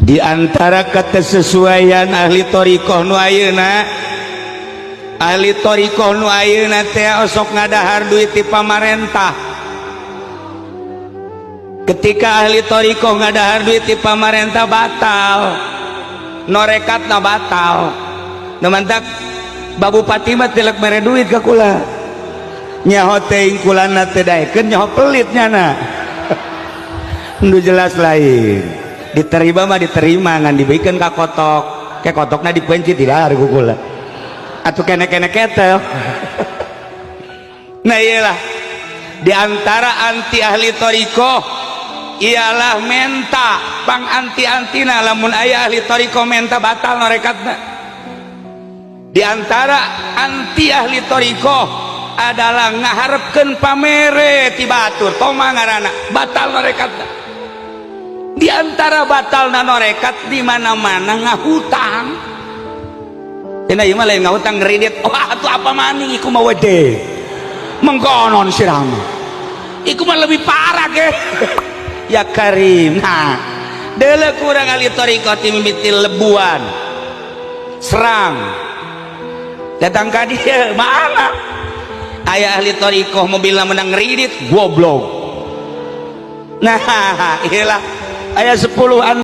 Di antara kesesuaian ahli thoriqoh nu ayeuna, ahli thoriqoh nu ayeuna teh osok ngadahar duit ti pamarentah. Ketika ahli thoriqoh ngadahar duit ti pamarentah, batal norekatna, batal. Nu mantak Bupati mah tilek mere duit ka kula, nyaho teuing kulana teu daekeun, nyaho pelit nyana. Nu jelas lain diterima mah diterima, ngan diberikan ka kotok ke kotokna dipencit, tidak ku kula atuh kene-kene ketel. Nah, iyalah, di antara anti ahli thoriqoh ialah menta pang anti-antina. Lamun aya ahli thoriqoh menta, batal norekatna. Di antara anti ahli thoriqoh adalah ngaharepkeun pamere ti batur, toma ngaranna, batal norekatna. Di antara batal norekat, di mana-mana ngahutang. Cenah ieu mah lain ngahutang, kredit. Wah, atuh apa maning iku mah, wede mengkonon sirama iku mah lebih parah ke ya karim. Nah, deuleu kurang ahli thoriqoh ti mimiti lebuan serang datang ka dia mana aya ahli thoriqoh mobilna menang kredit, goblok. Nah, iyalah, aya 10.